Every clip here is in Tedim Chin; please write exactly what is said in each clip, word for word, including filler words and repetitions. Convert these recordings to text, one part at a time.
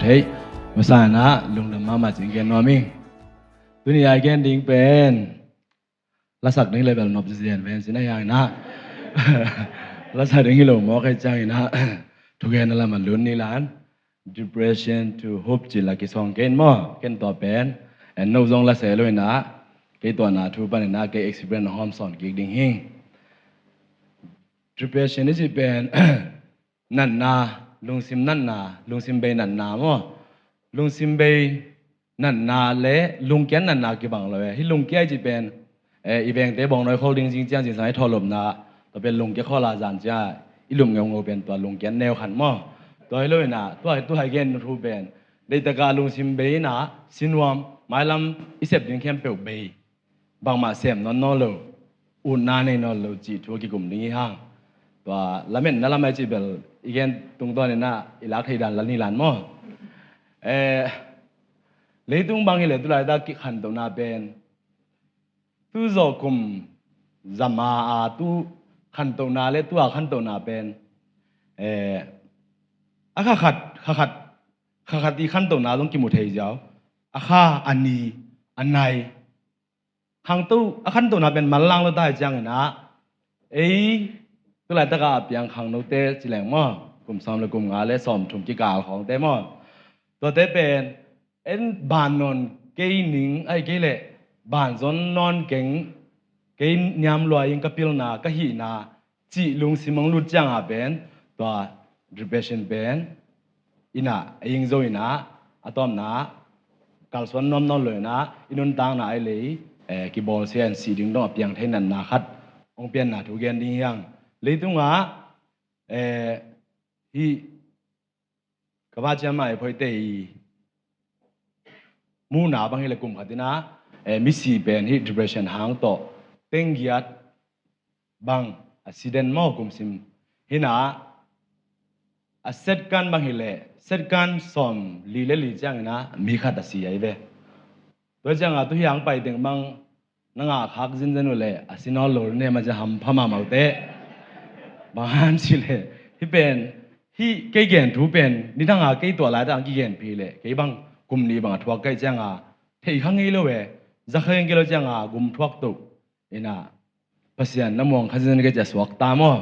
Hei, masa inah lungdam mahmah cih gen nuam ing. Tuni a i gen ding pen lasak ding level nop zian ven sin a hiang inah lasak ding hi lo maw, kei ciang inah thugen a lam a lun ni lan. Depression to hope cih la kisawng kei in maw, ken tua pen en no zong la se lo inah kei tuahna thu pan inah kei experience na hawm sawn kik ding hi. Depression i cih pen natna, lungsim natna, lungsim bei natna maw. Lungsim bei natna le lungkiat natna kibang lo e. Hih lungkiat i cih pen, eh, i vengte bawngnawi khol ding zing ciang zingsang i thawhlopna, tua pen lungkia khol a zan ciang i lup ngeungeu pen tua lungkiat neu khat maw. Tua hi lo inah tua, tua i gen thu pen deihtaka lungsim bei inah sinuam, mailam i sep ding khempeuh bei, bangmah sem nawn nawn lo, utna nei nawn lo cih thu a kikum ding hi hang. Tua lametna lam a i cih bel i gen tungtawn inah i lak thei dan la ni lan maw. Eh, leitung bang hileh tu laitak kikhantohna pen tu zawh kum zama a tu khantohna le tu a khantohna pen, eh, a kha khat, kha khat, kha khat i khantohna zong kimu thei ziau. A kha, a ni, a nai, khangto, a khantohna pen manlang lo ta hi ciang inah ei tu laitaka a piang khangnote ci leng maw, kum sawm le kum nga le sawm thum kikal khawngte maw. Tuate pen en ban nawn kei ning, ahih kei leh ban zon nawn keng, kei niam lua ing, ka pilna, ka hihna cih lungsim hong lut ciang a pen tua depression pen inah a ing zo inah a tawpna kalsuan nuam nawn lo inah i nuntakna a i lei, eh, kibawlsia in sih ding dong a piang thei natna khat hong pianna thu gen ding hi hang. Leitungah, eh, hih ka va ciam a i phoite i muhna bang hileh kum khat inah, eh, misi pen hih depression hang tawh tenggiat bang a si den maw kum sim. Hi inah a second bang hileh second sawm li le li ciang inah mi khat a si ahi ve. Tua ciang a tu hi hang pai teng bang na ngah khak zinzen uh leh a si nawn lo ne ma ciang hampha mahmah uh teh. Bang hang cih leh hih pen, hih kei gen thu pen nidang a kei tuah laitak a kigenpih leh kei bang kum nih bang a thuak kei ciang a thei kha ngei lo e. Za kha ngei lo ciang a gum thuak toh inah Pasian na muang kha zinzen kei ci a suak ta maw.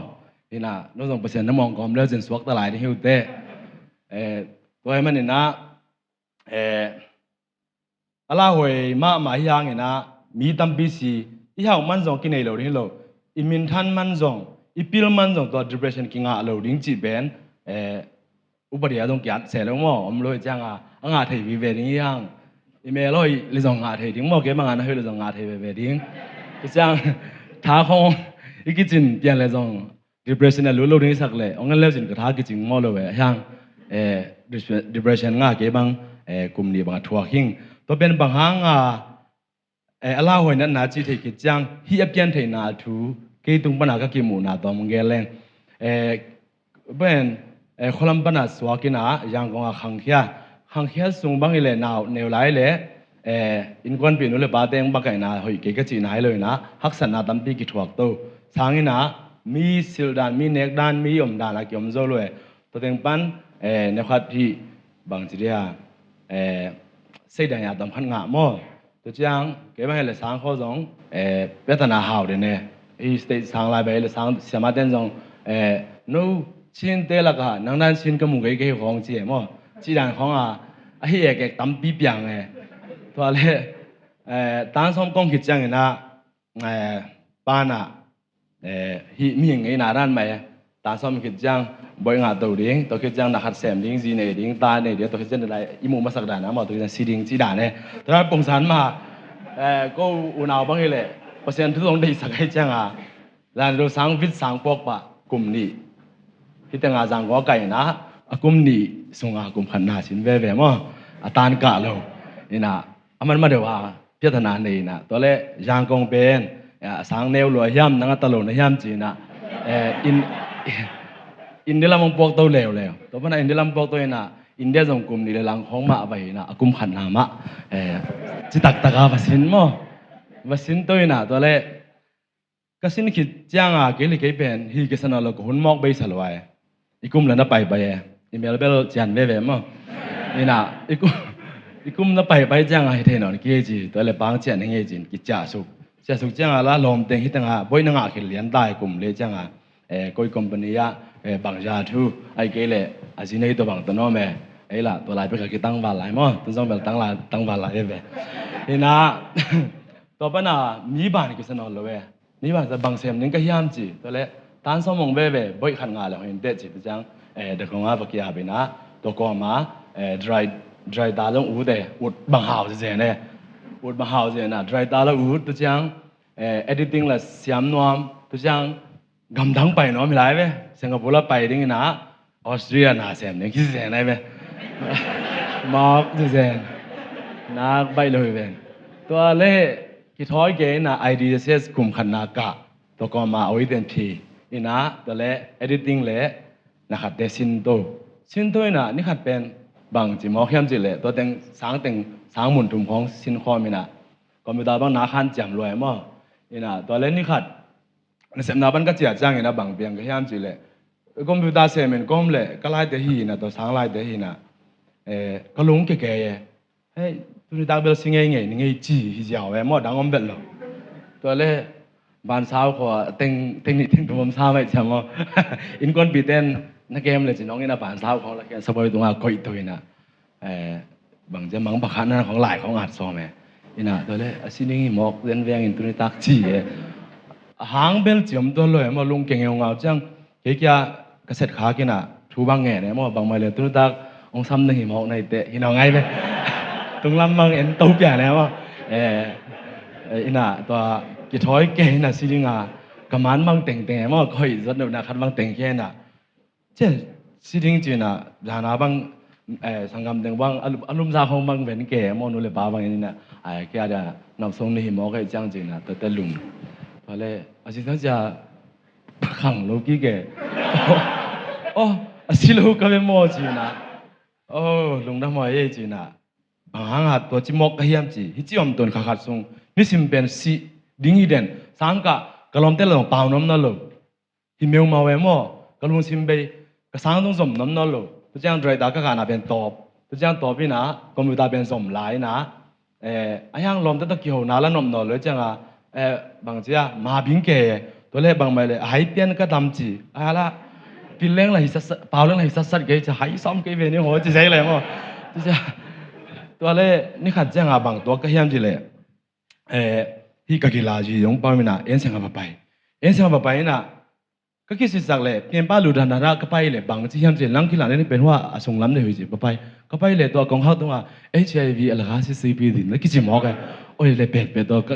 Inah no zong Pasian na muang kawm leu cin suak ta lai ding hi uh teh. Eh, tua ahih man inah, eh, a lauhuai mahmah hi hang inah mi tampi si, i hauh man zong kinei lo ding hi lo, i minthan man zong, i pil man zong tua depression kingah lo ding cih pen, eh, upadi a zong kiat se lo maw, om lo hi ciang a, a ngah thei vive ding hi hang. I mel hoih le zong ngah thei ding maw, kei bang a na hoih le zong ngah thei veve ding. Hi ciang tha khong i kicin pian le zong depression a lut lo ding i sak leh hong en leu cin ka tha kicing maw lo ve hiang. Eh, depre-, depression ngah kei bang, eh, kum nih bang a thuak hing. Tua pen bang hang a, eh, a lauhuai natna cih theih khit ciang hih a pian theihna thu kei tung pana ka kimuhna tawm hong gen leng. Eh, pen, eh, khualam pana suak inah Yangon a khangkhia. Khangkhia sung bang hileh nau neu lai leh, eh, innkuanpih nu le pate hong bakaihna hoih kei ka cihna hi lo inah haksatna tampi kithuak to. Sang inah mi silh dan, mi nek dan, mi om dan a kiom zo lo e. Tua teng pan, eh, neukhat hih bang ci dia, eh, seidan ya tam khat ngah maw. Tua ciang kei bang hileh sang khawng zong, eh, piatana hau den e. I state sang lai bang hileh sang siamah ten zong, eh, no Chin te lakah nang dan Chin ka mu kei kei khawng ci e maw. Cih dan khawng a, a hi ekek tampi piang e. Tua leh, eh, tan sawm kong khit ciang inah, eh, pana, eh, hih mihing ngeina dan mah e. Tan sawm khit ciang bawi ngah to ding, tua khit ciang na khat sem ding, zi nei ding, ta nei ding, tua khit ciang lai i muh masak dan a maw, tua khit ciang si ding cih dan e. Tua dan pungsan mah, eh, ko unau bang hileh Pasian thu zong deihsak ahi ciang a, zan lo sang vit sang puak pah kum nih. Hih teng a zang ko a kaihna a kum nih sung a kum khat na sin veve maw. A tan kah lo inah a man ma deuh a piatana nei inah, tua leh Yangon pen, eh, a sang neu lua hiam, nang a ta lo na hiam ci inah, eh, in, India lam hong puak to leuleu. Tua pana India lam puak to inah India zong kum nih le lang khawng mah a va hi inah a kum khatna mah, eh, citaktak a va sin maw. Va sin to inah tua leh ka sin khit ciang a kei le kei pen hi kisa nawn lo, ka hun mawk beisa lua e. I kum le na paipai e. I mel bel cian veve maw. Ina, i kum, i kum na paipai cianga hi thei nawn kei ci, tua le pang cian hi ngei cin, kiciahsuk. Ciahsuk cianga la lawmteng hi tengah, boih na ngah khil lian tai kum le cianga, eh, koi company ah, eh, bangza thu, ai kei le, a zi nei tua bang tua nawm e, ei la, tua lai pek a kitangval lai maw, tu zong bel tangval, tangval lai e ve. Ina, tua pana, mi ban kisa nawn lo e. Mi bang sa bang sem ding ka hiam ci, tua le tan sawm hong veve, boih khat ngah le hong in teh ci, tua ciang, eh, da kong a va kia bina, tua kawma, eh, dry, dry ta long ut e, ut bang hau zen e, ut bang hau zen a, dry ta long ut, tua ciang, eh, editing la siam nuam, tua ciang, gamdang pai nuam hi lai ve, Singapore la pai ding ina, Austria na sem ding, kisi zen ai ve. Mawk zi zen. Nak baih lo hi ven. Tua le, kithawi ke ina I D S S kum khat na ka. Tua kawma oi ten thi. Ina, tua le, editing le, na khat te sin to. Sin to ina, ni khat pen, bang ci mawk hiam ci le, tua teng, sang teng, sang mun thum khong sin khawm ina. Computer bang na khan ciam luai maw. Ina, tua le ni khat, na sepna ban ka ciah ciang ina bang piang ka hiam ci le. Computer semin kom le, ka laite hi na, tua sang laite hi na. Eh, ka lung keke e. Hei, tuni tak bel si ngei ngei, ni ngei ci, hi ziau e, maw dang om bel lo. Tua le, ban sau kho, teng, teng ni, teng tum om sa mai ciam maw. In kon pi ten, na kem le ci nong ina ban sau kho, la ken sa boi tunga koi tu ina. Eh, bang ciam mang pakhat na khong lai khong at sawm e. Ina, tua le, a si ning hi mawk, zen veng in tuni tak ci e. A hang bel ciam tua lo e, maw lung kenge ung au ciang. Kei kia ka set kha kina thu bang nge ne maw bang mai le tunu tak ong sam na hi mawk nai te hi nau ngai ve. Tung lam bang en to pia ne maw. Eh, eh, ina tua kithawi ke ina si ding a ka man bang teng teng maw koi zot na khat bang teng ke ina. Cia si ding ci ina zana bang eh, sanggam teng bang alum, alum za khong bang ven ke maw nu le pa bang ina ai kia da nam song ni hi mawk ke ciang ci ina tua te lum. Tua le a si sang cia Khang lo kik e. Oh, a si lo ka ve maw ci na. Oh, lungdam huai e ci na. Bang hang a tua ci mawk ka hiam ci. Hi ci om tuan kha khat sung. Nisim pen si ding hi den. Sang ka, ka lawmte lo pau nuam na lo. Hi meu mau e maw. Ka lungsim bei. Ka sang zong zom nuam na lo. Tua ciang dry ta ka ka na pen tawp. Tua ciang tawp ina, computer pen zom lai ina. Eh, a hiang lawmte tawh kihona la nop nawn lo cianga, eh, bang cia, ma bing ke, tua le bang mai le, a hai pian ka dam ci, a la, pil leng la hi sat sat, pau leng la hi sat sat kei cia, hai sawm kei ve ni ho ci zei le maw. Tua cia, tua le, ni khat cianga bang tua ka hiam ci le, eh, hi ka kila ci zong pau mina, en seng a va pai. En seng a va pai ina, Ka kisitsak le, pianpa lu dan dan a ka pai le, bang ci hiam ci, lang kilang le ni pen hua a sung lam le hui ci, ka pai. Ka pai le tua kong hau tunga, H I V a la ka si sui pi din, na kici mawk e. Oi le pet pet tua, ka,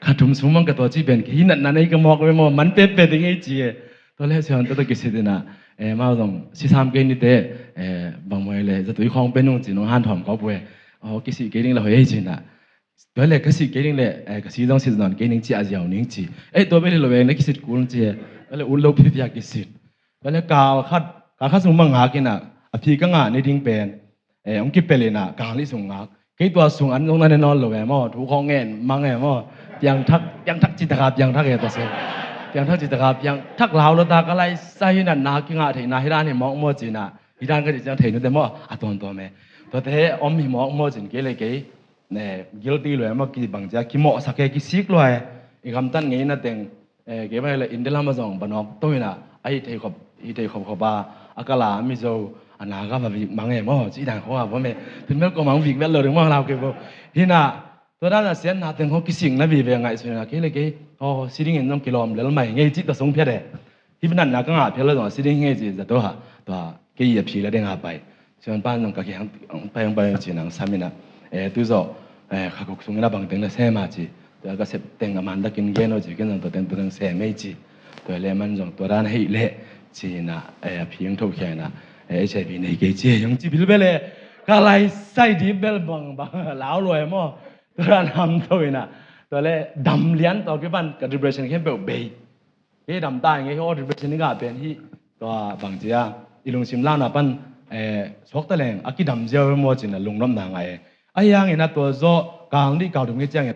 ka thum sung mang ka tua ci pen, hi nat nat ei ka mawk e maw, man pet pet ding ei ci e. Tua le sian tua tua kisit ina, eh, mau zong, si sam kei ni te, eh, bang mawh le, zatui khawng pen nung ci nung han thawm kawp e. Oh, kisi kei ding la hoi ei ci na. Tua le ka si kei ding le, eh, ka si zong si zong kei ning ci a ziau ning ci. Eh, tua bel hi lo veng le kisit kul ci. Tua le ut lo phiphiak kisit. Tua le kal khat, kal khat sung mang ngak ina, a phi ka ngah ni ding pen. Eh, ong kipel ina, kal nih sung ngak. Kei tua sung an zong na ne nawn lo e maw, thu khong ngen, mang e maw. Piang thak, piang thak ci taka piang thak e tua se. Piang thak ci taka piang thak lau lo ta ka lai sa hi na na ki ngah thei na hi dan hi mawk maw ci na. Hi dan ka ci ciang thei nu te maw, a tuan tua me. Tua te om hi mawk maw cin kei le kei. Ne, guilty lo e maw, kibang cia, kimawhsak e, kisik lo e, i gamtat ngei na teng, eh, kei bang le India lam a zong banawk to ina, a hi thei khop, hi thei khop khop a, a kala, a Mizo, a Naga va vik mang e maw, ci dan khong a bo me, tun mel ko mang vik vel lo ding mang lau kei bo. Hi na, tua dan a sian na teng khong kisik na vive ngaihsun ina, kei le kei, oh, si ding in zong kilawm lel mai, ngei ci ta sung phiat e. Hi natna ka ngah phial lo zong a si ding hi ngei ci za to ha. Tua kei a phi la ding a pai. Sian pan zong ka kihang pai hong pai ci nang sam ina. Eh, tu zawh, eh, kha kuk sung ina bang teng na sem a ci. Tua ka sep teng a man takin gen o ci ken zong tua teng tua teng sem ei ci. Tua le man zong tua dan hei le ci na, eh, a phi hong tho khia ina. Eh, H I V nei kei ci hong ci bil bel e. Ka lai sai di bel bang bang lau lo e maw. Tua dan ham tho ina. Tua le dam lian tawh kipan ka depression khempeuh bei. Kei dam ta ngei hi aw, depression i ngah pen hi. Tua bang cia, i lungsim lakna pan, eh, suak ta leng, a kidam ziau hi maw cin a lungnopna ngah e. A hiangin a tua zaw, kang dih kau dum ngei ciangin.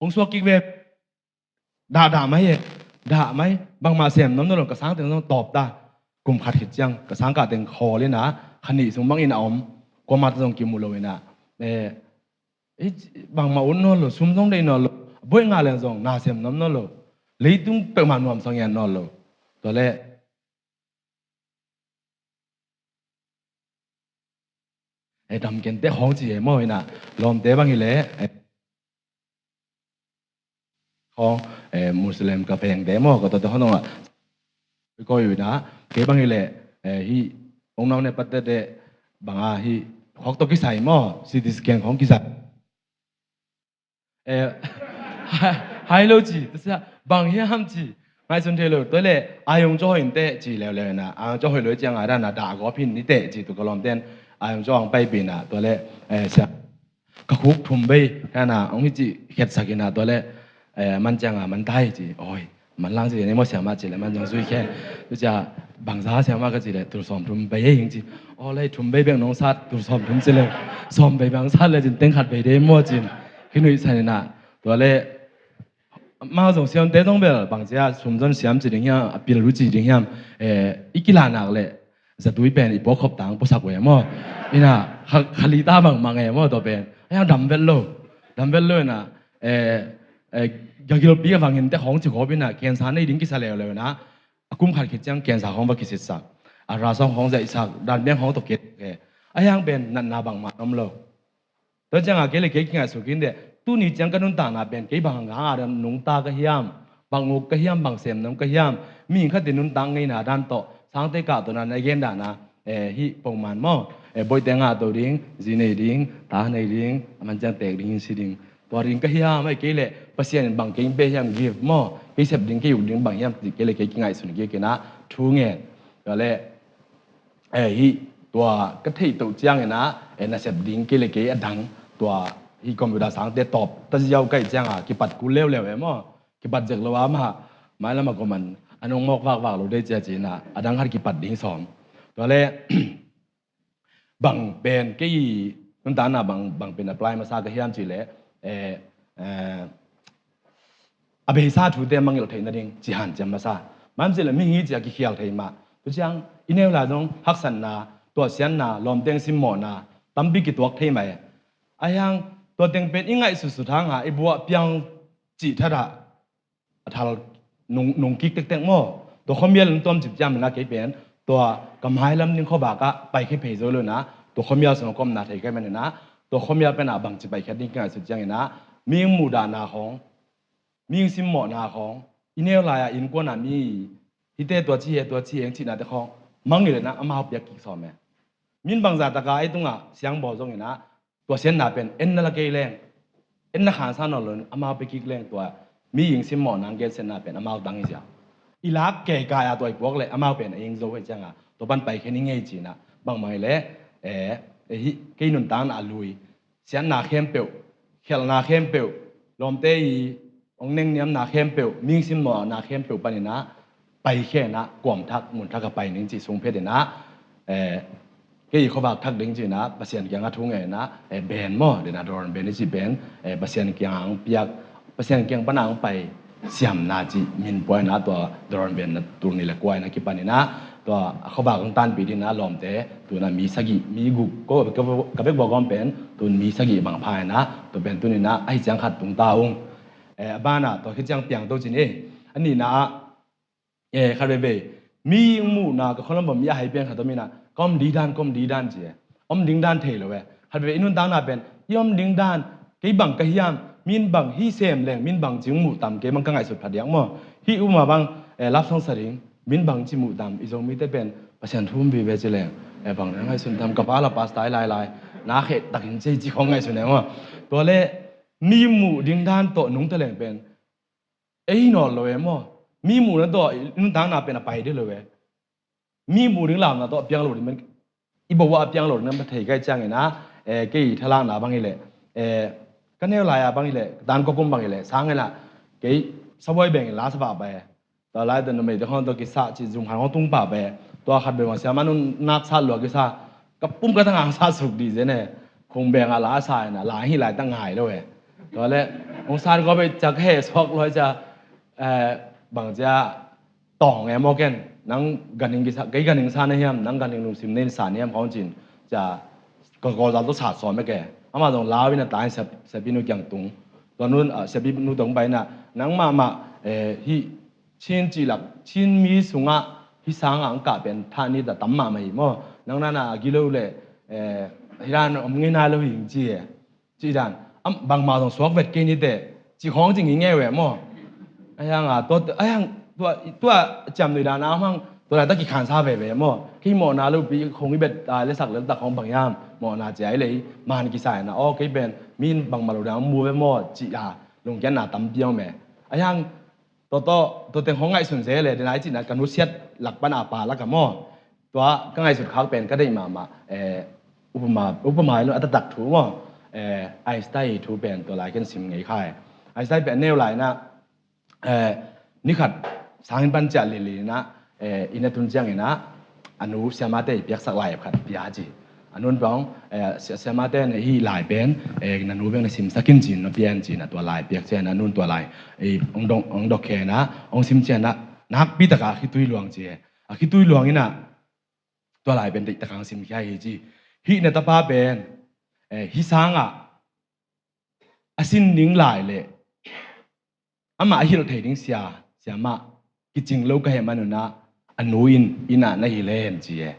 Hong suak kik ve, dah dah mai e, dah mai, bangmah sem nom na lo ka sang teng zong tawp ta. Kum khat khit ciang, ka sang kah teng khawl in a, kha nih sung bangin a om, kuamah tawh zong kimu lo in ah, eh, eh, bangmah ut nawn lo, sum zong deih nawn lo, buaih ngah leng zong na sem nuam nawn lo, leitung peuhmah nuamsa ngiat nawn lo. Tua leh, eh, dam kei inteh khawng ci hi maw, in ah, lawmte bang hi leh, eh, khawng, eh, Muslim ka pengte maw, ka tuate khawng dong ah, koi uh in ah, kei bang hi leh, eh, hih ong nau ne patte te bang a hih khawk tawh kisai maw, C T scan khawng kisai. Eh, hai lo ci, tua sia, bang hiam ci, ngaihsun thei lo, tua leh, a yong caw hoih inteh ci leuleu in ah, a yong caw hoih lo ciang a dan a dah gawp hi inteh ci, tua ka lawmte'n, a yong caw ang paipih in ah, tua leh, eh, sia, ka khuk thum bei, ka na, ong hi ci, khetsak in ah, tua leh, eh, man ciang a, man tai ci, oi, man lang ci, ni maw siamah ci leh, man ciang zui khe, tua cia, bangza siamah ka ci leh, tul sawm thum bei, eh, hing ci, o leh, thum bei bek nong sat, tul sawm thum ci leh, sawm bei bang sat leh, cin teng khat bei de maw cin, khin uh i san in ah, tua leh, amau zong siamte zong bel, bang cia, sum zon siam ci ding hiam, a pil uh ci ding hiam, eh, i kilah nak leh, zatui pen i puak khop tang puasak uh e maw. In ah, kha, kha lita bangmah e maw, tua pen. A hiang dam vet lo. Dam vet lo in ah, eh, eh, gagilpi a vang inteh khawng ci khawp in ah, cancer nei ding kisa leuleu in ah, a kum khat khit ciang cancer khawng va kisitsak. A rasawng khawng zaihsak, dan biang khawng tawh kei, eh. A hiang pen, natna bangmah om lo. Tua ciang a kei leh kei kingaihsut kei inteh, tuni ciang ka nuntakna pen kei bang hang a dan nungta ka hiam, bang uk ka hiam, bang semnuam ka hiam, mihing khat in nuntak ngeina dan tawh, sangte kah tawh na na gen dan a, eh, hih pongman maw, eh, bawihte ngah to ding, zi nei ding, ta nei ding, a man ciang teek ding, hi si ding. Tua ding ka hiam, ahih kei leh Pasian in bang kei pe hiam gift maw, kei sep ding, kei uk ding bang hiam, kei leh kei kingaihsun kei kei in ah, thu ngen. Tua leh, eh, hih tua ka theih toh ciang in ah, eh, nasep ding kei leh kei a dang, tua hih computer sangte tawp ta ziau ka hih ciang a, kipat kul leuleu e maw, kipat zek lo a mah, mailam a kuaman, a nong mawk vakvak lo dei cia ci in ah, a dang khat kipat ding sawm. Tua leh, bang pen kei nuntakna bang, bang pen apply masa ka hiam ci leh, eh, eh, a beisa thute mangngilh theih nading ci hanciam masa. Bang hiam ci leh mihing hi ci a kikhial thei mah. Tua ciang i neu lai zong haksatna, tuahsiatna, lawmte simmawhna tampi kituak thei mah e. A hiang tua teng pen i ngaihsutsut hang a i buah piang cih thadah a thal nung, nung kik tektek maw. Tua khuamial in tuam cip ciam in ah kei pen, tua ka mailam ding khuavak ah paikhia phei zo lo in ah, tua khuamial sung a ka omna thei ka hih manin ah, tua khuamial pen ah bangci paikhiat ding kingaihsut ciang in ah, mihing muhdahna khawng, mihing simmawhna khawng, i neu lai a innkuan a mi, hihte tua ci hi, tua ci hi, eng cihnate khawng mangngilh in ah amau piak kik sawm e. Min bangzah tak a ei tungah siangbawl zong in ah, tua siatna pen en na la kei leng, en na khansa nawn lo in amau pia kik leng, tua mihing simmawhna gensiatna pen amau tang hi sia. I lak keikai a tua i puak leh amau pen a ing zo hi ciang a, tua pan paikhia ni ngei ci in ah, bangmah hi leh, eh, eh, hih kei nuntakna a lui, siatna khempeuh, khialhna khempeuh, lawmte i hong nengniamna khempeuh, mihing simmawhna khempeuh pan in ah paikhia in ah, kuam thak mun thak a pai ning cih sung phet in ah, eh, kei khuavak thak ding ci in ah, Pasian kiang a thu ngen in ah, eh, ben maw, den a dawr ben i cih ben, eh, Pasian kiang a hong piak, Pasian kiang pan a hong pai siamna cih min pua in ah, tua dawr ben na tul nih leh kua in ah kipan in ah, tua a khuavak hong tanpih ding in ah lawmte, tu in ah mi sagih, mi guk, ko, ka, ka bek bawk a om pen, tu in mi sagih bang pha in ah, tua pen tu in ah, ahi ciang khat tung ta ung. Eh, a ban ah, tua khit ciang piang to ci ni, eh, a nihna ah, eh, khat veivei, mihing muhna ka khualam bang mi a hai piang khat om in ah, ka om ding dan, ka om ding dan ci e. Om ding dan thei lo e. Khat veivei i nuntakna pen, i om ding dan, kei bang ka hiam, min bang hi sem leng, min bang ci hong muh tam, kei bang ka ngaihsut phadiak maw. Hih um a bang, eh, love song sa ding, min bang ci muh tam, i Zomite pen, Pasian thu um vive ci leng, eh, bang na ngaihsun tam, ka pa la pastor hi lailai, na kheh takin ci ci khawng ngaihsun e maw. Tua leh, mi muh ding dan tawh nungta leng pen, ei nawl lo e maw. Mi muhna tawh i nuntakna pen a pai ding lo e. Mi muh ding lamna tawh a piang lo ding, i bo ah a piang lo ding na thei ka hih ciang in ah, eh, kei thalakna bang hi leh, eh, ka neu lai a bang hi leh, ka tan kua kum bang hi leh, sang in ah, kei sabuai beng in la sa pahpah e. Tua lai tawh numeite khawng tawh kisah cih zum khat khawng tung pahpah e. Tua khat beng bang siamah nuntak sat lua kisa, ka pum ka tang hong sat suk dih zen e. Khung beng ah la sa in ah, la hi lai tang ngai lo e. Tua leh, hong sat kawm e, ciang ka heh suak lua hi ciang, eh, bang cia tawng e maw ken. nang ganhing kisa, kei ganhing sa na hiam, nang ganhing lungsim nei sa na hiam khawng cin, cia, ka Kawlzal tawh sat sawm e ke. Amah zong lau in a ta in siapi nu kiang tung. Tua nun, ah, siapi nu tawh hong pai in a, nang mahmah, eh, hih Chin cih lak, Chin mi sungah hih sangah ang kah pen tha ni ta tam mahmah hi maw. Nang nana a gilo le, eh, hih dan om ngei nai lo hi ing ci e. Cih dan, am, bangmah zong suak vet kei ni teh, cih khawng cih ngei ngei ve maw. Ahi hang a, tua, ahi hang, tua, tua ciam nui dan a om hang, tua laitak kikhansa veve maw. Kei mawhna lopi khong i bet, ah, le sak leltak khong bang hiam, mawhna cia i lei, man kisa in a, aw, kei pen, mi in bangmah lo dan mu ve maw, cih a, lungkiatna tampi om e. Ahi hang, tua, tua, tua teng khong ngaihsun ze le, den ai cihna ka nusiat lak pan a pa lak a maw. Tua ka ngaihsut khak pen ka deih mahmah, eh, upama, upama hi lo a taktak thu maw, eh, Einstein thu pen tua lai ken sim ngei khai. Einstein pen a neu lai in a, eh, ni khat sangin pan ciah lili in a, eh, inn a tun ciangin a, a nu siamate i piaksak lai khat pia ci. A nun pawng, eh, sia-, siamate na hih lai pen, eh, na nu bek na simsak in ci in na pia in ci in a tua lai piak ciangin a nun tua lai, eh, ong dok, ong dok khia in a, ong sim ciangin a, nakpi taka khitui luang ci e. A khitui luang in a, tua lai pen deihtak hang simkhia hi ci. Hih na tapa pen, eh, hih sangah a sin ding lai le amah a hilh thei ding sia, siamah kicing lo ka hih man un a, a nu in, inn ah na hilh hen ci e.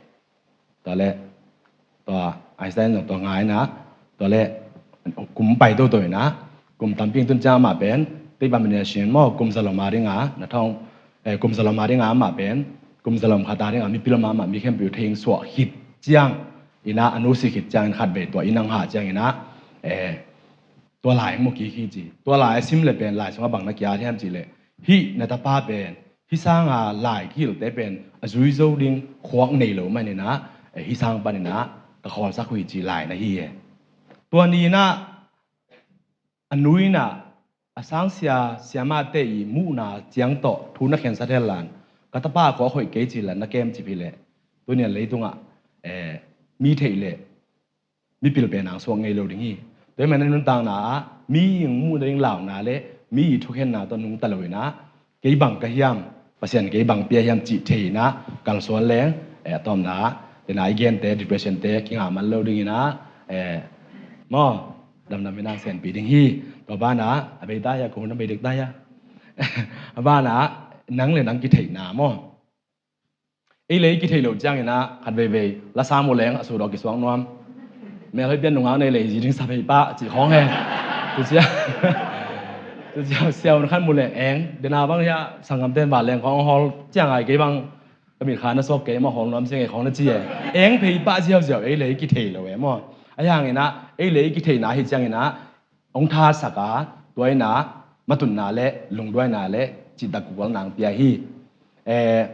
Tua le, tua Einstein zong tua ngai in a, tua le kum pai toto in a, kum tampi tun ciang amah pen, tei bang mania sin maw, kum zalom a ding a, na thong, eh, kum zalom a ding a amah pen, kum zalom khat a ding a, mipil mahmah, mi khempeuh thei ing suah khit ciang in a, a nu si khit ciang in khat vei tua inn ang hah ciang in a, eh, tua lai mu kik hi ci. Tua lai a sim le pen lai sungah bang na kia thiam ci le, hih na tapa pen, hih sanga lai kihilte pen a zui zo ding khuak nei lo manin a, eh, hih sang panin a ka khawlsak uh hi ci lai na hi e. Tua ni in a, a nu in a, a sangsia siamate i muhna ciang tawh thu na khensat hen lan, ka tapa a khuak hoih kei ci la na kem cip hi leh, tuni a leitungah, eh, mi theih leh mipil pen ang suak ngei lo ding hi. Tua hi manin a nuntakna ah mi in muhna ding launa le mi i thukhenna tawh nungta lo in a, kei bang ka hiam, Pasian kei bang pia hiam cih thei in a, kalsuan leng, eh, a tawpna ah, tena i gente, depression te, kingah man lo ding in a, eh, maw, damdam in ang senpi ding hi. Tua banah, a bei ta hia, kong hun a bei dek ta hia. A banah, nang le nang kitheihna maw. Ei le ei kitheih loh ciangin a, khat veivei, la sam uh leng, a sut aw kisuak nuam. Melhoih pian nungak nei le, zi ding sa phei pah, cih khawng he. Tucia, tucia, siau na khan mu leng eng, dena bang hia, sanggamten bah leng khawng hawl, ciang ai kei bang, ka mit kha na suak kei maw, hawl nuam ciang ei khawng na ci e. Eng phei pah ziauziau, ei le ei kitheih lo e maw. A hiangin a, ei le ei kitheihna hi ciangin a, hong thasak a, tua in a, matutna le, lungduaina le, cihtak kukualna ang pia hi. Eh,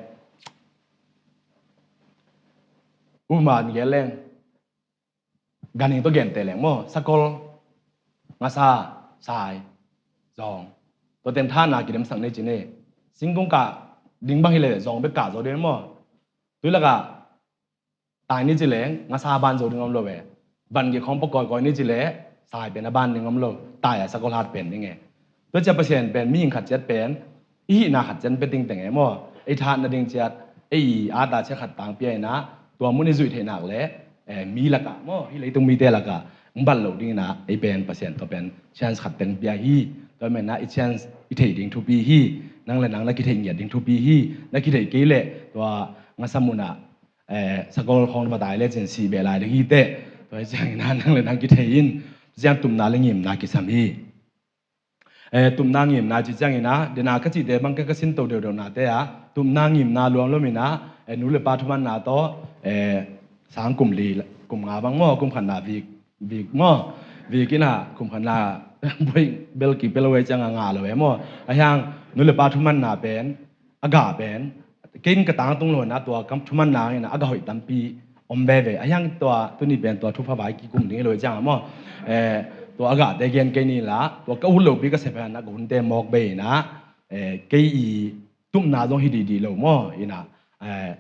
upama in gen leng, ganhing tawh gente leng maw, sakol, ngasa, sai, zawng. Tua teng thana kidemsak nei ci ni. Singkung kah ding bang hi le, zawng bek kah zo ding maw. Tui lakah, tai ni ci leng, ngasa ban zo ding om lo e. Van gik khawng pawh kawikawi ni ci le, sai pen a ban ding om lo, tai a sakol hat pen ding e. Tua ciah Pasian pen, mihing khat ciat pen, i hihna khat ciat pia tingteng e maw. Ei thahat nading ciat, ei i ata ciat khat tang pia in a, tua mun i zuih theih nak le, eh, mi lakah maw, hih leitung mite lakah, ng bat loh ding in a, ei pen Pasian tua pen, chance khat teng pia hi. Tua men a, i chance, i theih ding thupi hi. Nang le nang na kitheih ngiat ding thupi hi. Na kitheih kei le, tua ngasa mun ah, eh, sakol khawng va tai le cin sih beh lai ding hi teh. Tua hi ciangin a nang le nang kithei in, ciang tupna le ngimna kisam hi. Eh, tupna ngimna ci ciangin a, dena ka cihte bang ka, ka sin to deuhdeuhnate a, tupna ngimna luamluam in a, eh, nu le pa thumanna tawh, eh, sang kum li, kum nga bang maw, kum khatna vik, vik maw, vik in a, kum khatna buai bel kipel uh ei ciang a ngah lo e maw. A hiang, nu le pa thumanna pen, a gah pen, kei in ka tangtung lo in a, tua ka thumanna in a, a gah hoih tampi om veve. A hiang tua, tuni pen tua thupha vai kikum ding hi lo ciang a maw. Eh, tua a gahte gen kei ni la, tua ka ut lopi ka sep hen a, ka hunte mawk bei in a, eh, kei i tupna zong hi dihdih lo maw, in a, eh,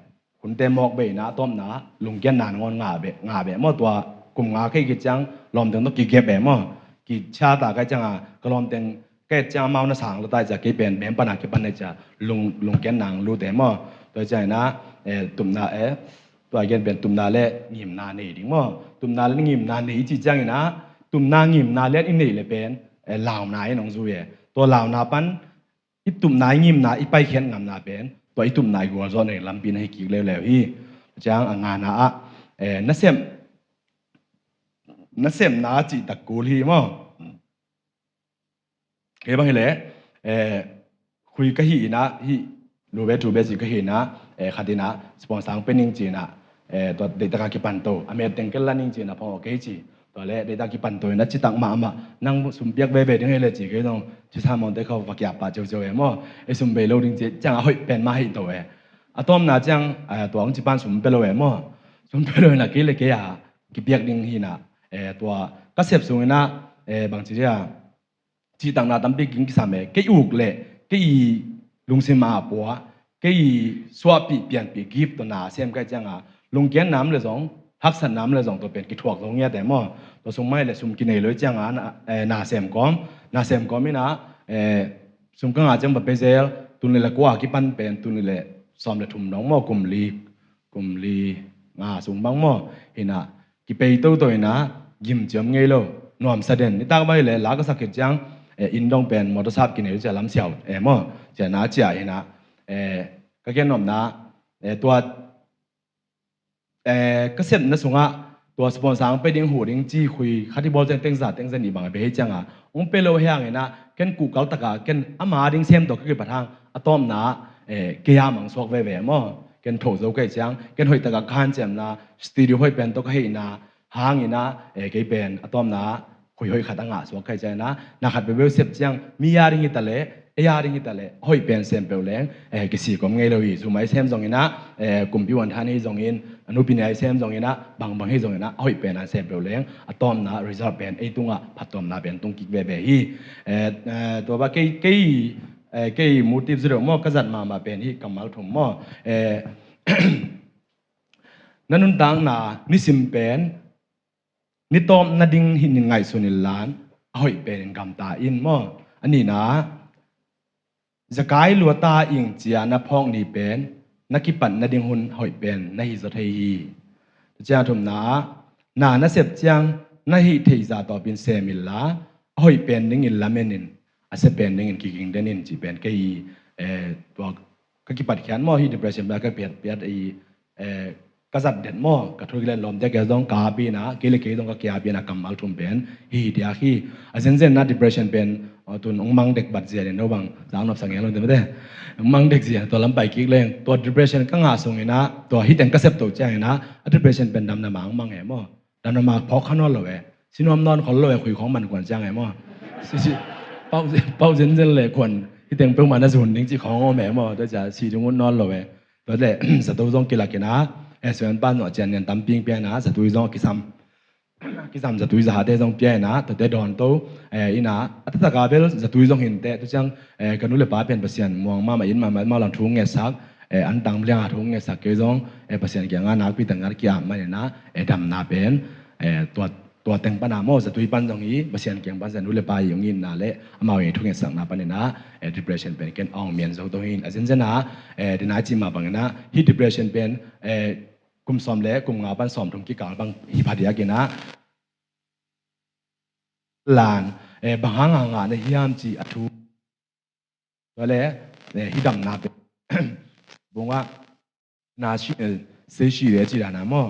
hunte mawk bei in a, a tawpna, lungkiatna nangawn ngah beh, ngah beh maw, tua kum nga kei kiciang, lawmteng tawh kigep e maw, kichia ta kai ciang a, ka lawmteng, ka et ciang amau na sang lua tai cia, kei pen bem pana kipan nei cia, lung, lungkiatna ang lut e maw. Tua ciangin ah, eh, tupna, eh, tua gen pen tupna le ngimna nei ding maw. Tupna le ngimna nei i cih ciangin ah, tupna ngimna lian i neih le pen, eh, launa in hong zui e. Tua launa pan i tupna i ngimna i paikhiat ngamna pen tua i tupna i gualzawhna lampi na hi kik leuleu hi. Ciang a ngana ah, eh, nasem, nasemna cih tak kul hi maw. Kei bang hileh, eh, khui ka hi inah, hih lu be tu be cih ka hi inah, eh, khat inah sponsor hong pe ning ci inah, eh, tua deihtak a kipan to, a met teng kel la ning ci inah phong aw kei ci. Tua le deihtak a kipan to inah citak mahmah, nang sum piak veve ding hileh ci kei zong ci sa mawngte khawng va kiap pah ciauciau e maw. E sum bei lo ding ci ciang a hoih pen mah hih to e. A tawpna ciang, eh, tua hong ci pan sum pe lo e maw. Sum pe lo inah kei le kei a kipiak ding hi inah, eh, tua ka sep sung inah, eh, bang ci dia, cihtakna tampi king kisam e. Kei uk le kei i lungsim a pua, kei i suahpih pianpih gift tawh na sem kai cianga lungkian nam le zong, haksat nam le zong tua pen kithuak zo ngiat e maw. Tua sung mai le sum kinei lo cianga na, eh, na sem kawm, na sem kawm inah, eh, sum ka ngah ciang ba pe zel, tuni le kua kipan pen tuni le sawm le thum dong maw, kum li, kum li nga sung bang maw. Hinah kipei toto inah gim ciam ngei lo, nuamsa den. Nitak bai le la ka sak khit ciang, eh, inn dong pen motor sap kinei cia lam siau e maw. Cia na cia hinah, eh, ka gen nuamna, eh, tua, eh, ka sepna sungah tua sponsor ang pe ding hu ding ci khui khat i bawl ciang tengza tengza nih bang a pe hei cianga hong pe lo hei hanginah ken kuhkal taka ken ama ding sem tawh ka kipat hang a tawpna, eh, kei a mangsuak veve maw. Ken tho zo kei ciang ken hoih taka ka hanciamna studio hoih pen tawh ka heihna hanginah, eh, kei pen a tawpna khui hoih khat a ngah suak kei ciangina na khat bebeu sep ciang mi a ding hi ta le, ei a ding hi ta le hoih pen sem peuh leng, eh, kisi kawm ngei lo hi. Sum a i sem zonginah, eh, kumpi uan than hi zongin, a nupi ni a i sem zonginah, bangbang hi zonginah a hoih pen a sem peuh leng a tawpna result pen ei tungah phattuamna pen tung kik veve hi. Eh, eh, tua ba kei, kei, eh, kei motive zideuh maw ka zat mahmah pen hi kammal thum maw. Eh, na nuntakna nisim pen nitawp nading hi nin ngaihsun in lan a hoih pen in gamta in maw. A nihna, zakai luata ing cia na phawk ni pen na kipat nading hun hoih pen na hi zaw thei hi. Tua ciang a thumna ah na na sep ciang na hih theih zah tawpin sem inla a hoih pen dingin lamen in a sia pen dingin kiging den in cih pen kei, eh, tua ka kipat khian maw hi depression pen ka piat piat i, eh, ka zat det maw, ka thu kilen lawmte kei zong ka api na, kei le kei zong ka kia api na kammal thum pen hi hi diak hi. A zenzen na depression pen, uh, tun ong mang dek bat zia den no bang zang nop sang yang lo te mate. Ong mang dek zia tua lam pai kik leng tua depression ka ngah sung ina tua hi teng ka sep to ciang ina a depression pen damna mang mang e maw. Damna mang phawk kha nawn lo e. Si nuam nawn khol lo e, khui khawng man kuan ciang e maw. Si, si, pau, pau zenzen le kuan hi teng peuhmah na zun ding ci khawng om e maw. Tua cia si ding un nawn lo e. Tua le zato zong kilak ina, eh, suan pan zawh cian nian tamping pia ina, zatui zong a kisam. Kisam zatui zahate zong pia ina, tuate dawn to, eh, ina, a taktak a bel zatui zong hinte, tu ciang, eh, ka nu le pa pen Pasian muang mahmah in mahmah, mahmah lang thu ngetsak, eh, an tang liang a thu ngetsak kei zong, eh, Pasian kianga nakpi tak ngat kia man ina, eh, damna pen, eh, tua, tua teng pana maw, zatui pan zong hi, Pasian kiang pan zanu le pa hi ong inna le, amau hi thu ngetsakna pan ina, eh, depression pen ken ong mian zo to hin, a zenzen a, eh, dina ci ma bang ina, hi depression pen, eh, kum sawm le kum nga pan sawm thum kikal bang hi phadiak ina, lan, eh, bang hang a ngah na hiam ci a thu. Tua le, eh, hi damna pen. Bungah, na si, eh, sei si le ci dana maw.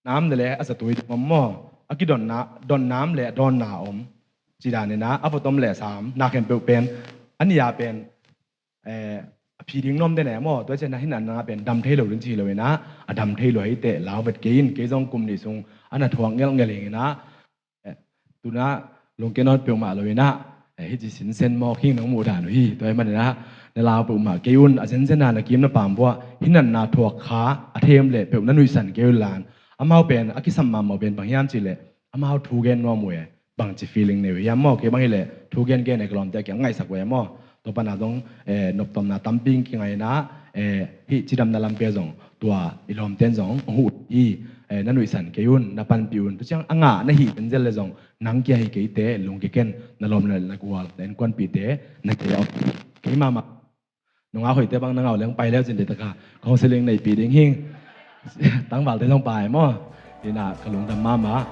Nam le le, a zatui ding om maw. A kidonna, don nam le, donna om. Ci dana, a votom le sam, na khen peuh pen. A nia pen, eh, a phi ding nom den e maw. Tua cian na hi na na pen, dam thei lo ding ci lo ina, a dam thei lo hei te, lau vet kei in, kei zong kum ni sung, a na thuak ngel ngel ing ina, eh, tuna lungke nawn peuhmah lo ina, eh, hi ci sinsen mawk hing nong muh dan uh hi. Tua hi man ina, na lau peuhmah kei un, a zenzen a na kim na pam buah, hi natna thuak kha, a them le peuh na nuihsan kei un lan. Amau pen, a kisam mahmah pen bang hiam ci le, amau thu gen nuam uh e, bang ci feeling nei uh hiam maw, kei bang hi le, thu gen gen e ka lawmte a kiang ngaihsak uh e maw. Tua pana zong, eh, noptomna tampi kingaina, eh, hih cidamna lampi a zong, tua i lawmten zong, ong huh hi, eh, na nuihsan kei un, na panpih un, tu ciang a ngah na hih tenzel le zong, nang kia hi keite, lungke ken, na lawm le na gual, na innkuanpihte, na kia om. Kei mahmah, Nungak hoihte bang na ngah uh leng pai le uh cin, deihtak a counseling neihpih ding hi. Tangvalte zong pai maw. Hi-in ah ka lungdam mahmah.